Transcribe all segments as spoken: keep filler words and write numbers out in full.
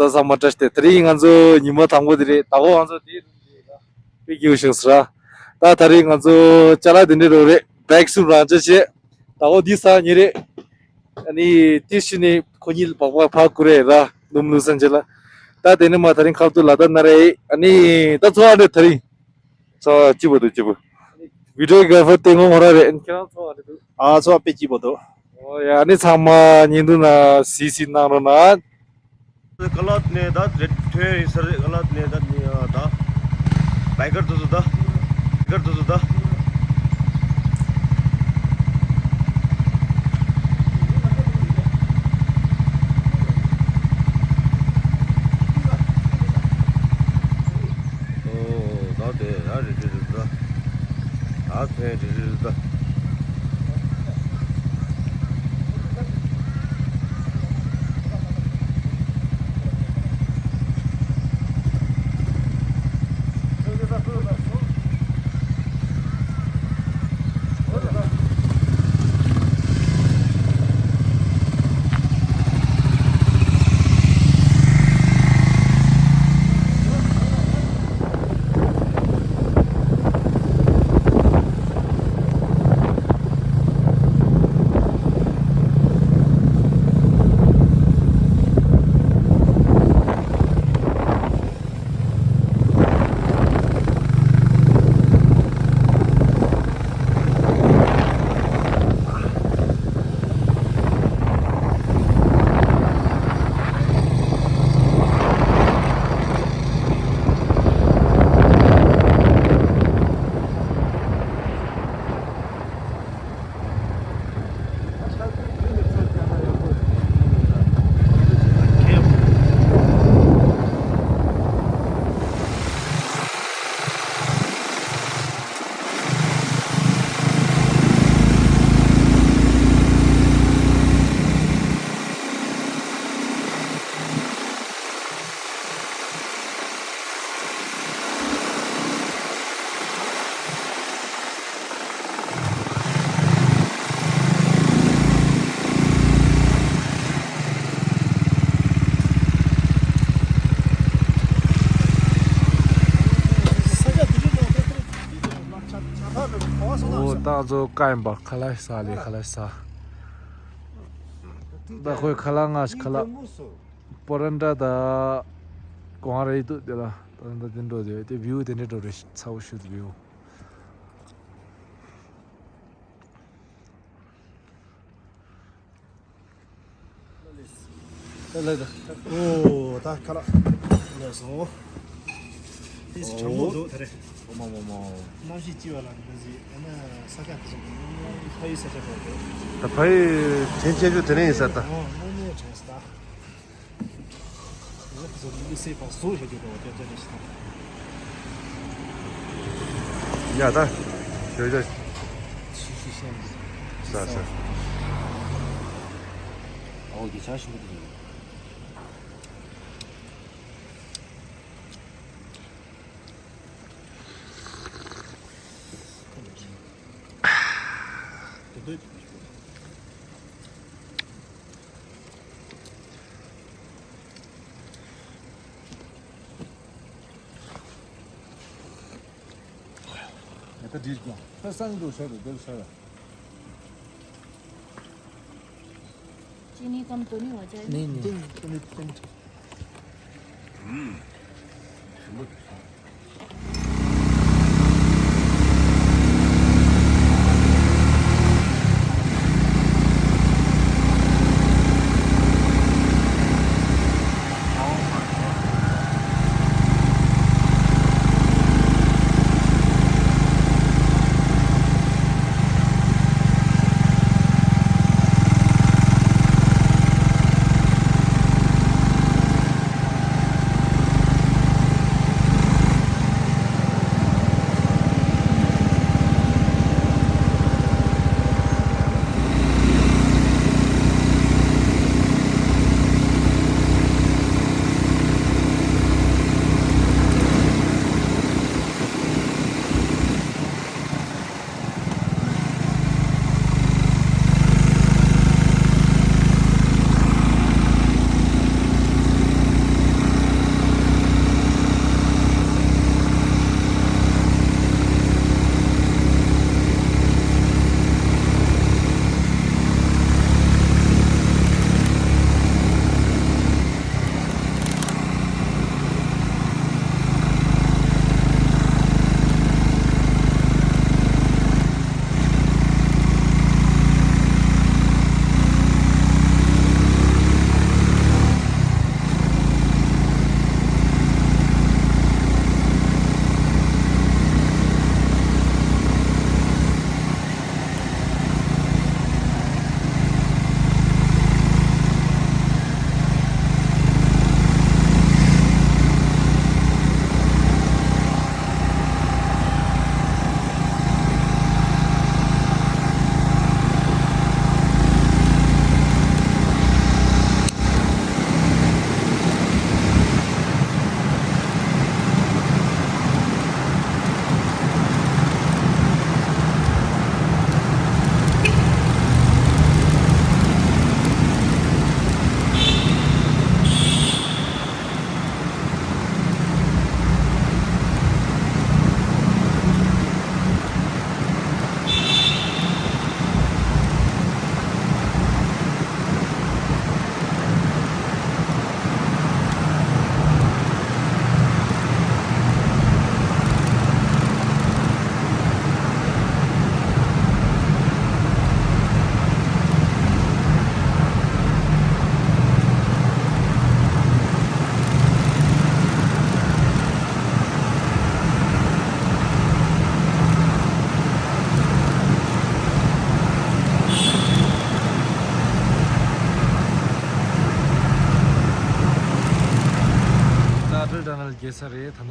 ད་ཚང་མ་བཀྲ་ཤིས་བདེ་ལེགས། དེ་རིང་ང་ཚོ་ཉི་མ་དང་པོ་དེ་རེད། ད་འོ་ང་ཚོ་དེ་རུ་དཔེ་སྐྱིད་པོ་བྱུང་སོང་ར། ད་དེ་རིང་ང་ཚོ་ཅ་ལག་དེ་འདྲ་རུ་རེད། བེག་སུབ་རང་ཅག་བྱས། ད་འོ་འདི་ས་ཉེ་རེད། ཨ་ནི་ཏི་ཤི་ནི་ཁོ་གཉིས་ལ་བག་བག་ཕར་བསྐུར་རེད་ར། ནུམ་ལུགས་སན་ཅེ་ལ། ད་དེ་ནས་མ་དེ་རིང་ཁ་ཐུག་ལ་ད་ན་རེད། ཨ་ནི་ད་ཚོ་ཨ་འདྲ་དེ་རིང་། ཚོ་སྐྱིད་པོ་འདུག་སྐྱིད་པོ། བི་ཌི་ཡོ་གྷི་ར་ཕར་དེ་ངོ་མ་ར་རེད། ཁྱེད་རང་ཚོ་ཨ་འདྲ་འདུག་ཨ་ཚོ་དཔེ་སྐྱིད་པོ་འདུག་ཨོ་ཡ། ཨ་ནི་ཚང་མ་ཉིན་དུ་ན་སི་སི་གནང་རོགས་གནང་། ཀ་ལ་ནས་ད་རེད་ཐོན་ཡིན་ས་རེད། ཀ་ལ་ནས་ད་ནི་ཨ་ད་བའི་ཀར་དུ་ཟུ་ད་བའི་ཀར་དུ་ཟུ་ད། ཨོ་ད་དེ་ཡ་རེད་རེད་རེད་ད། ད་ཐོན་རེད་རེད་ད། ཨོ་ད་ང་ཚོ་ཀ་ཡིན་པ། ཁ་ལག་ཟ་ལེ། ཁ་ལག་ཟ། ད་ཁོའི་ཁ་ལག་ང་ཁ་ལག་པོ་ར་འདྲ་ད་གོང་རེད་འདུག་དེ་ལ་ད་ད་དེ་འགྲོ་དེ་དེ་བིའུ་དེ་འདྲ་འགྲོ་རེད། ཚ་བོ་ཤུ་དེ་བིའུ། ལ་ལ། ཨོ་ད་ཁ་ལག་ལ་སོང་། ཏིས་གྲང་མོ་འདུག་ད་རེད། ཨོ་མ་མ་མ། གནམ་གཤིས་སྐྱིད་པ་ལ་འདི་ཟིག་ཨ་ནི་ས་ཆ་དེ་ཚོ་ཕ་ཡུལ་ས་ཆ་འགྲོ་དགོས། ད་ཕ་ཡུལ་དྲན་ཆེ་ཤོས་དེ་རིང་ཡིན་ས་ད། ཨོ་དངོས་གནས་དྲན་སོང་ད། ཡོད་ཚོ་མི་སེར་པ་བཟོ་བྱེད་རྒྱུ་དང་བསྐྱར་བཅོས་ཞིག་དང་། ཡ་ད། ཞོ་ཞོ། ཤི་ཤི་ཤན་འདི། ས་ས། ཨོ་དེ་ཆ་ཞིག་འདི། དེ་འདོད། ད་འགྲིག་གོ། ད་སང་དུ་ཤར་དུ་འདིར་ཤར། चीनी कम तो नहीं हो जाएगी? नहीं, नहीं। चीनी, चीनी, चीनी। हम्म।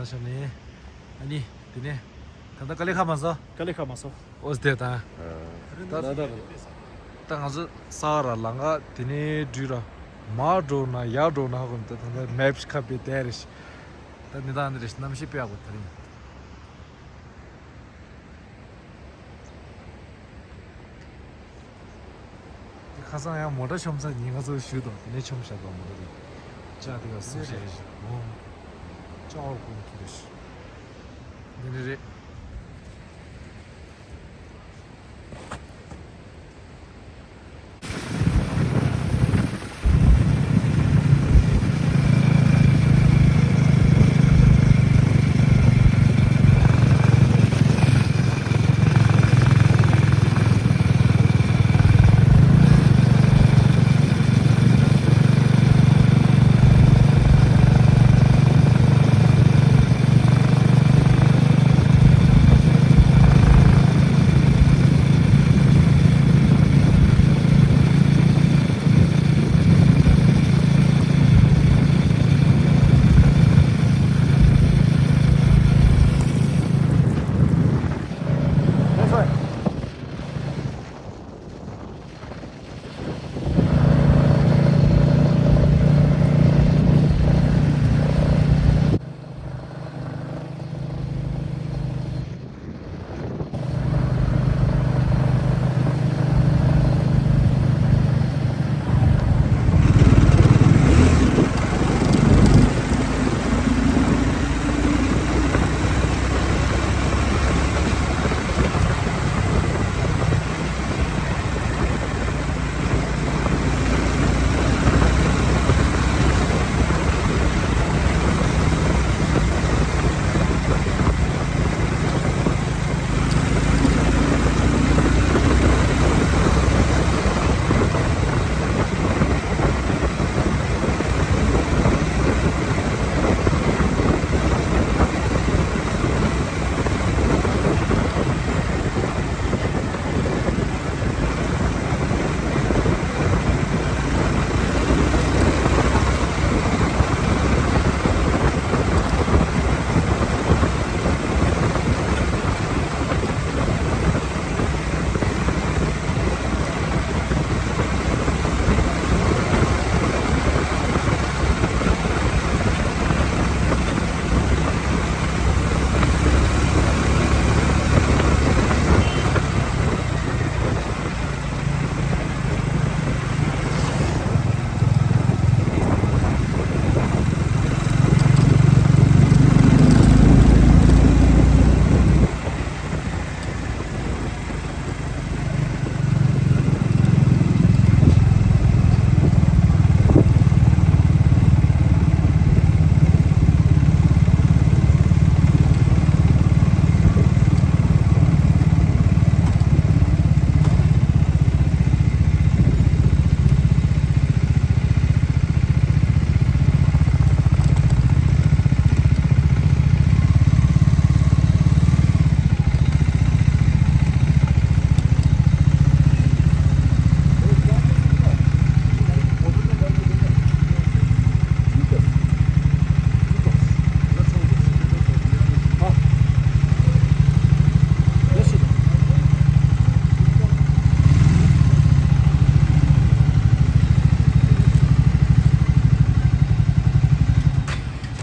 ཤ་ནི། ཨ་ནི། དེ་ནས། ད་ལྟ་དཀའ་ལས་ཁག་མ་སོང་། དཀའ་ལས་ཁག་མ་སོང་། ཨོ་སྟེ་ད། ད་ད་ད་ང་ཚོ་ས་ར་ལང་ག་དེ་ནས་འགྲུལ་ར། མར་འགྲོ་ན་ཡར་འགྲོ་ན་ཧོན་ད་ད་ད་མེབ་ཁ་པེ་དེ་རེ་ཤི། ད་ནི་ད་ནི་རེ་ཤི་གནམ་གཤིས་དཔེ་ཡག་པོ་ད་རིང་། དེ་ཁ་སང་ཡང་མོ་ཊ་ཤོམ་ས་ཉིན་ང་ཚོ་ཞུས་དང་དེ་ནས་ཤོམ་བཞག་དང་མོ་ཊ་དེ། ལྕགས་དེ་ག་སུ་ཞེས་ཞིག་ཨོ། ལྕགས་འོར་ཀོང་ཁྱེར་ཞིག་འདི་ནི་རེད།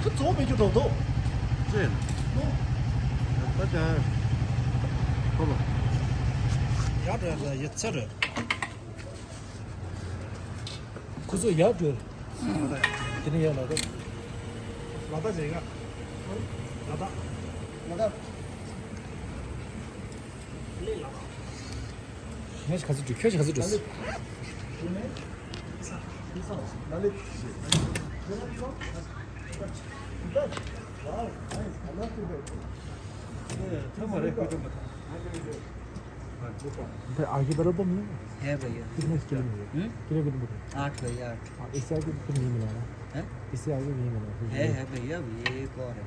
ཁོ་ཚོ་མེད་རྒྱུ་རྡོག་རྡོག་ཅེས། ད་ཅང་། ཁོ་ལོ། ཡག་འདྲ་ལ་ཡ་ཚ་རེད། ཁོ་ཚོ་ཡག་འགྲོ། དེ་ནས་ཡག་ལ་རེད། ལ་ད་ཅེས་ཡ། ལ་ད། ལ་ད། ངས་ག་ཚོད་འགྲོ། ཁྱོད་ག་ཚོད་འགྲོ། ད་མ་རེད་ཁོ་ཚོ་མ་ཐང་། འདི་ཨ་ཁི་བར་པོ་མིན། है भैया। कितने किलोमीटर? हम्म? कितने किलोमीटर? आठ भैया, आठ। हाँ, इससे आगे फिर नहीं मिला ना। हैं? इससे आगे नहीं मिला फिर। है, है भैया, ये एक और है।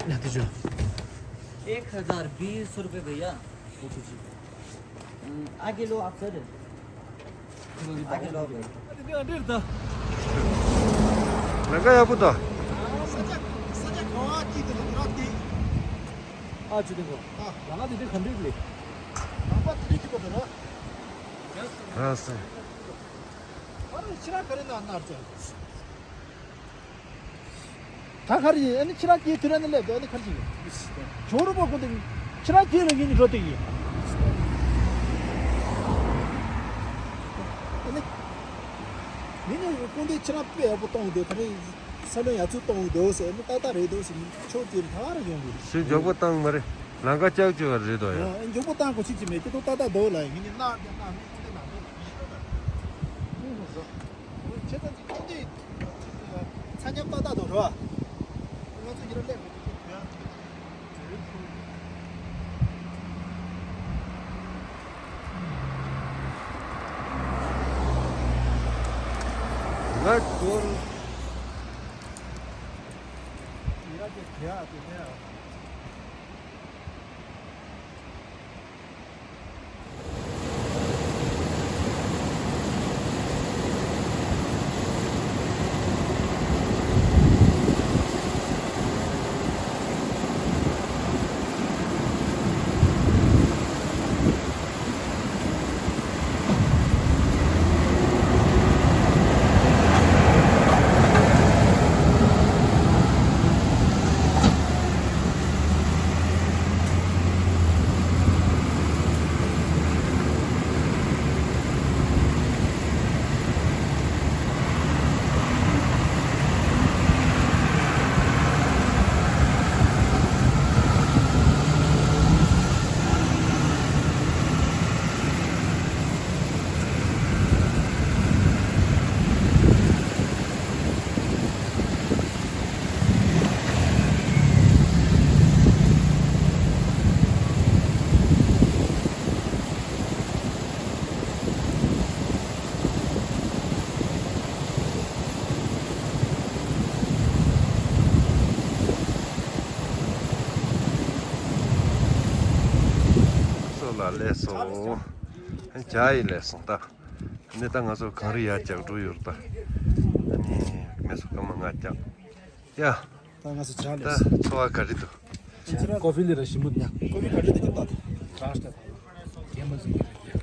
ना तो जो। एक हजार बीस रुपये भैया। ओके जी। हम्म, आगे लो आप सर। आगे लो आप भाई। ལམ་ཁ་ཡག་པོ་འདུག་ས་ཆ་ས་ཆ་ག་བ་སྐྱིད་དེ་ལ་རག་སྟེ། ཨ་ཅི་དེ་གོ། ཨ། ལམ་ཁ་དེ་དེ་ག་འདྲ་རེད། ལམ་ཁ་དེ་དེ་སྐྱིད་པོ་འདུག་ར། ར་སེ། ཨ་རེ་ཕྱི་ར་ག་རེ་ན་ན་རྩེ། ད་ག་རེ་ཡིན། ཨ་ནི་ཕྱི་ར་སྐྱིད་དུ་ར་ནི་སླེབས་དེ་ཨ་ནི་ག་རེ་ཡིན། ཇོ་རུ་པ་ཀུན་དེ་ཕྱི་ར་སྐྱིད་ལ་ཡིན་འགྲོ་དེ་ཡིན། ཨ་ནི། མི་ནི་ཀུན་དེ་ཕྱི་ར་དཔེ་ཡག་པོ་གཏོང་དེ་ད་རེ། ས་ལོན་ཡག་ཚུལ་གཏོང་འདུག་ཟེར་ནི་ཏག་ཏག་རེད་འདུག་ཟེར་ནི་ཕྱོགས་དེར་ད་ར་ཡོང་གི་རེད། སུས་མགྱོགས་པོ་བཏང་མ་རེད། ལམ་ཁ་ལྕགས་ཀྱི་བ་རེད་དོ་ཡ། ཡང་མགྱོགས་པོ་བཏང་དགོས་ཆེད་ཀྱི་མེད་ཀྱི་ཏོ་ཏག་ཏག་འདུག་ལ་ཡིན་ནི་ནག་ཀྱང་ནག་མི་ཁོང་དེ་ནག་མི་ཡིན་ནོ་ད། ཁོང་ཁོང་ཟོ། ཁོང་ཆེ་ཙམ་གྱི་ཁོང་དེ་ཚ་མཉམ་ཏག་ཏག་འདུག་རོ། ང་ཚོ་ཡིན་ན་སླེབས་དགོས་ཀྱི་དོན། ང་ཚོར། སོ་ལ་ལས་སོ། ཇ་ཡི་ལས་སོང་ད། ནི་ད་ང་ཚོ་གངས་རི་ཡར་རྒྱག་འགྲོ་ཡོད་རེད་ད། ཨ་ནི་མེ་སོ་སྐར་མ་ལྔ་རྒྱག་ཡ། ད་ང་ཚོ་ཇ་ད་ལས་སོང་། འཚོ་བ་ག་རེ་འདུག་ཅི་ཅི་ར་ཀོ་ཧྥི་ལི་ར་ཞིམ་པོ་ཡ། ཀོ་ཧྥི་ག་འདྲ་འདུག་ཅིག་ལྟ་དང་། རང་ཤ་ད་རྒན་མ་ཟིན་གྱི་རེད་ཡ།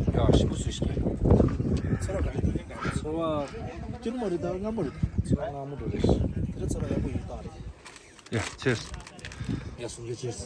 ཡ། ཡ་ཞིམ་པོ་བཟོས་ཤིག་ཚོར་བ་ག་རེ་འདུག་འཚོ་བ་སྐྱིད་མོ་རེད་ད་སྔ་མོ་རེད། འཚོ་བ་སྔ་མོ་འགྲོ་རེད། དེ་ར་ཚོར་བ་ཡག་པོ་ཡོད་ད་རེད། ཡ་ཆེར། ཡ་སུང་ཡ་ཆེར།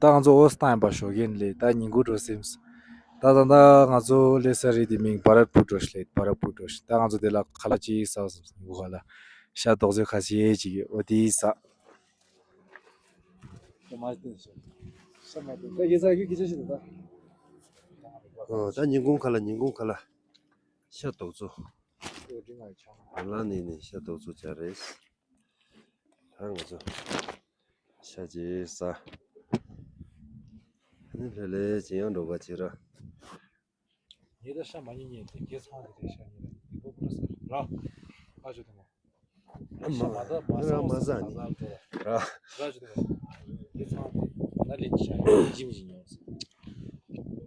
ད་ང་ཚོ་འོ་སྟངས་པ་ཞོགས་ཀན་ལས་ད་ཉིན་གུང་འགྲོ་སེམས། ད་ད་ད་ང་ཚོ་ལས་ས་རི་དེ་མིང་བ་ར་པུ་འགྲོ་ཤི་ལས་བ་ར་པུ་འགྲོ་ཤི། ད་ང་ཚོ་དེ་ལ་ཁ་ལག་ཅིག་ཟ་བ་སེམས་ཉིན་གུང་ཁ་ལག་ཤ་རྡོག་ཚོད་ཁ་ཤས་ཅིག་འོ་དེ་ཟ། ཨོ་ད་ཉིན་གུང་ཁ་ལག་ཉིན་གུང་ཁ་ལག་ཤ་རྡོག་ཚོད། ལ་ནི་ནི་ཤ་རྡོག་ཚོད་ཅག་རེད། ད་ང་ཚོ་ཤ་ཅིག་ཟ། ནི་ལྷོད་ལྷོད་ཅིག་ཡང་འགྲོ་ག་ཅིག་ར། ངས་ད་ཤ་མ་ཉེ་ཉེ་དེ་གེ་ཚང་དེ་རེད། ཤ་ཉེ་ར་ཡིན་པོ་པོ་ར་ས་ར་ཨ་ཅོ་དེ་མོ། ཤ་མ་ད་མ་ཟ་མ་ཟ་ནི་ར། ར་ཅོ་དེ་མོ། གེ་ཚང་དེ་ན་ལེན་ཤ་ཡིན་ཇིམ་ཇིམ་ཡོང་སི།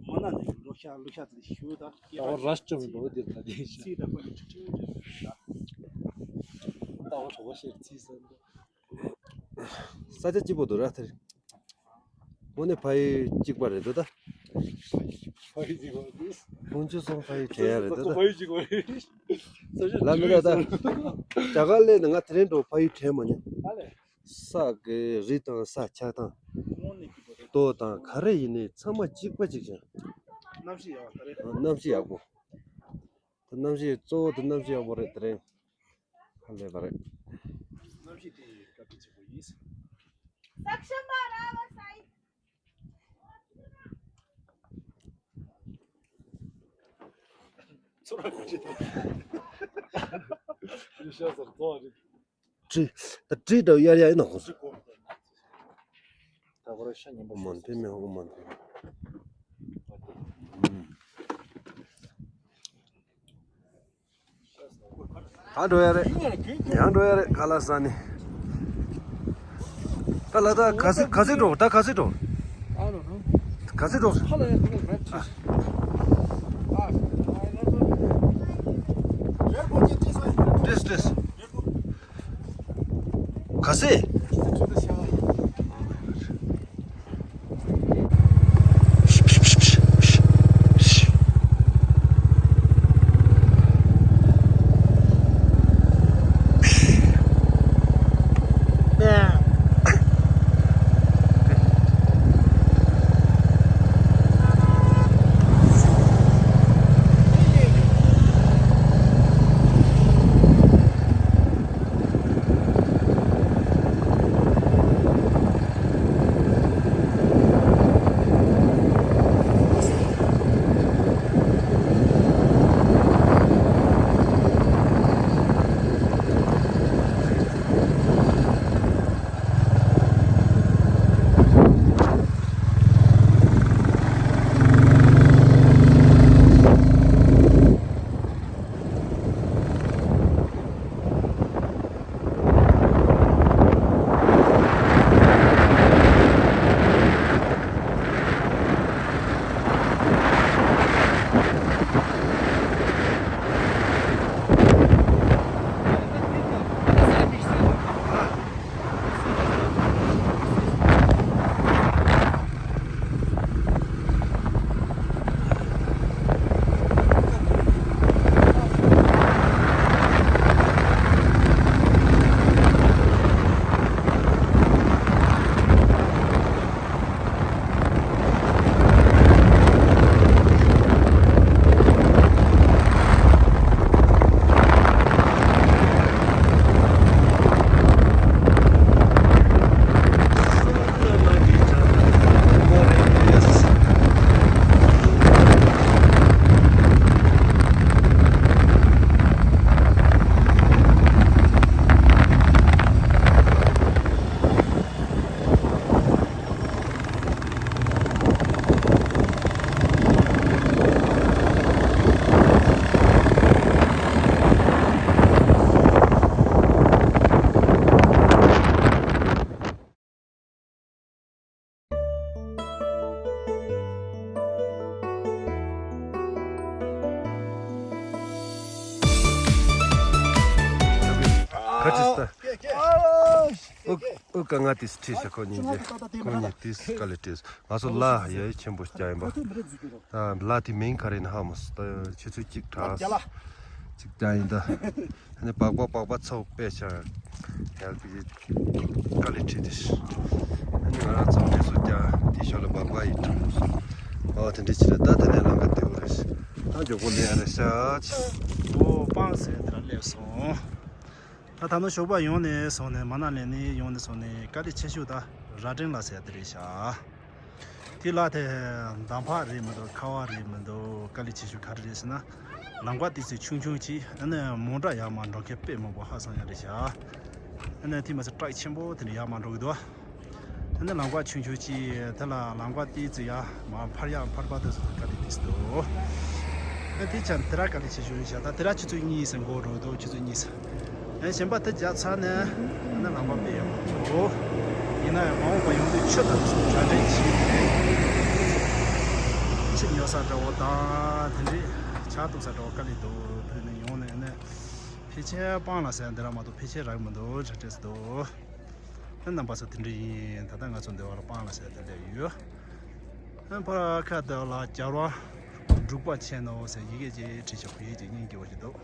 མ་ན་ནི་ལོ་ཤ་ལོ་ཤ་དེ་ཤུ་ད་ད་བ་ར་ཅོ་མི་འགྲོ་དེ་ད་དེ་ཤ་ད་བ་གྲོགས་པོ་ཤེར་ཚི་ས་འདུག་ས་ཆ་གཅིག་པོ་འདུག་ར་དེར། དངོས་གནས་ཕ་ཡུལ་གཅིག་པ་རེད་འདུག་ད། ཕ་ཡུལ་གཅིག་པ་རེད། ཕུང་ཆུ་སོང་ཕ་ཡུལ་དྲན་ཡ་རེད་འདུག་ད། ཕ་ཡུལ་གཅིག་པ་རེད། ལ་མི་ད་ད། རྒྱ་གར་སླེབས་ནས་ང་དེ་རིང་འགྲོ་ཕ་ཡུལ་དྲན་མ་མྱོང་། ས་གི་རི་དང་ས་ཆ་དང་། རྡོ་དང་ག་རེ་ཡིན་ནའི་ཚང་མ་གཅིག་པ་གཅིག་ཀྱང་། གནམ་གཤིས་ཡག་པ་ད་རེད། གནམ་གཤིས་ཡག་པོ། ད་གནམ་གཤིས་གཙོ་བོ་དེ་གནམ་གཤིས་ཡག་པོ་རེད་དེ་རིང་། ཧ་ལས་པ་རེད། གནམ་གཤིས་དེ་བཀའ་དྲིན་ཆེན་པོ་ཡིན། ཚོ་ར་ཀུ་ཅི་དང་། ཡུ་ཤ་སར་ཙོ་རེད། ཀྲི། ད་ཀྲི་འདྲ་ཡར་ཡར་ཡིན་ནོ་ཁོ། ད་བར་ཤ་ཉན་པོ་མོན་པེ་མེ་ཧོ་མོན་པེ། ད་འགྲོ་ཡ་རེད། ཡང་འགྲོ་ཡ་རེད་ཁ་ལག་ཟ་ནི། ད་ལ་ད་ག་ཚོད་ག་ཚོད་འགྲོ་ད་ག་ཚོད་འགྲོ། ག་ཚོད་འགྲོ། ཏིས་ཏིས། ག་ཚོད། ཁ་ཅིག་ལྟ། ཨུ་ཨུ་ཀ་ང་ཏིས་ཁྲིས་ཤ་ཁོ་གཉིས་ཀྱི་ཁོ་གཉིས་ཏིས་ཀ་ལི་ཏིས། ང་ཚོ་ལ་ཡ་ཡི་ཆེན་པོ་རྒྱག་ཡིན་པ། ད་ལ་དེ་མིང་ག་རེ་ཡིན་ཧ་མ་སོ། ད་ཆུ་ཚོད་གཅིག་གྲགས་གཅིག་རྒྱག་ཡིན་ད། ཨ་ནི་སྦག་སྦག་སྦག་སྦག་ཚོགས་པས་ཆ་ཡར་གི་ཀ་ལི་ཁྲིས་ཏིས། ང་རང་ཚང་མས་སུ་རྒྱ་དེ་ཞོར་ལ་སྦག་སྦག་ཡིན་དྲན་སོང་། ཨོ་དེ་འདྲ་ཅི་རེད། ད་དེ་ནས་ལམ་ཁ་དེ་འོ་རེད། ད་མགྱོགས་པོ་ལེན་ཡ་རེད་ཤག་ཨོ་སྤང་ཟེར་དེ་ལ་སླེབས་སོང་། ད་ད་ནི་ཞོགས་པ་ཡོང་ནས་སོང་ནས་མ་ན་ལི་ནས་ཡོང་ནས་སོང་ནས་དཀའ་ལས་ཆེ་ཤོས་ད་རྭ་སྒྲེང་ལ་ཟེར་དེ་རེད་ཤག་དེ་ལ་དེ་འདམ་བག་རེད་མི་འདུག་ཁ་བ་རེད་མི་འདུག་དཀའ་ལས་ཆེ་ཤོས་ག་རེ་རེད་ཟེར་ན། ལམ་ཁ་དེ་ཚོ་ཆུང་ཆུང་ཅིག་ཨ་ནི་མོ་ཊ་ཡར་མར་འགྲོ་མཁན་དཔེ་མང་པོ་ཧ་སང་ཡ་རེད་ཤག་ཨ་ནི་དེ་མ་ཟད་བྲག་ཆེན་པོ་དེ་ནས་ཡར་མར་འགྲོ་གི་འདུག་ཨ་ནི་ལམ་ཁ་ཆུང་ཆུང་ཅིག་དེ་ལ་ལམ་ཁ་དེ་ཚོ་ཡར་མར་འཕར་ཡག་འཕར་པ་དེ་ཚོ་དཀའ་ལས་དེ་ཚོ་འདུག་ཨ་དེ་ཆ་དེ་ར་དཀའ་ལས་ཆེ་ཤོས་རེད་ཤག་ད་དེ་ར་ཆུ་ཚོད་གཉིས་ཟིན་འགོ་འགྲོ་འདུག་ཆུ་ཚོད་གཉིས་ཟིན། ཡང་གཞན་པ་དེ་རྒྱབ་ཚར་ནས་ཨ་ནི་ལམ་པ་སྤེལ་ཡོང་གི་འདུག་ཡིན་ན་ཡང་མ་འོངས་པ་ཡོང་དུས་ཆུ་དང་ཆུ་གྲ་སྒྲིག་བྱས་ནས་ཆུ་ཉོ་ས་འདྲ་བོ་དང་དེ་འདྲས་ཇ་བཏུང་ས་འདྲ་བོ་དཀའ་ལས་འདུག་བོད་ནས་ཡོང་ནས་ཨ་ནི་ཕལ་ཆེར་སྤང་ལ་ཟེར་འདི་ར་མ་གཏོགས་ཕལ་ཆེར་རག་མི་འདུག་ཇ་སྤྲད་སུ་འདུག་ཨ་རྣམ་པ་ཚོ་དེ་འདྲས་ཡིན། ད་ལྟ་ང་ཚོ་འདི་བ་ལ་སྤང་ལ་ཟེར་དེ་སླེབས་ཡོད། ཨ་ཕར་ཁ་དེ་ལ་རྒྱལ་བ་འབྲུག་པ་ཆེན་ནོ་ཟེར་ཡི་གེ་ཅིག་བྲིས་ཤག་བོད་ཡིག་ཅིག་སྙིང་རྗེ་བ་ཞིག་འདུག་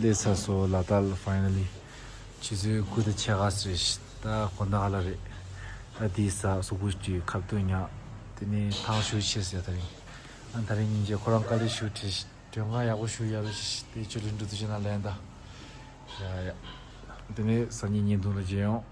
སླེབས་ཚར་སོང་། ལ་དྭགས་ལ་finally ཆུ་ཚོད་དགུ་དང་ཕྱེད་ཀ་ཙམ་རེད། ད་དགོང་དག་ལ་རེད། ད་དེའི་ས་གཟུགས་པོ་དེ་ཁ་བཏོན་ཉག་དེ་ནས་ཐང་ཞུ་ཆེ་ཟེར་ད་རིང་། ཨ་ད་རིང་ཉིན་རྗེས་ཁོ་རང་དཀའ་ལས་ཞུ་བྲེལ་ཞིག་མགྲོན་ཁང་ཡག་པོ་ཞུ་ཡ་རུ་ཞིག་དེ་ཆུ་ལུན་འགྲོ་དུ་ཅི་ན་ལན་ད། ཡ་ཡ། དེ་ནས་སང་ཉིན་ཉིན་དུ་ལ་མཇལ་ཡོང་།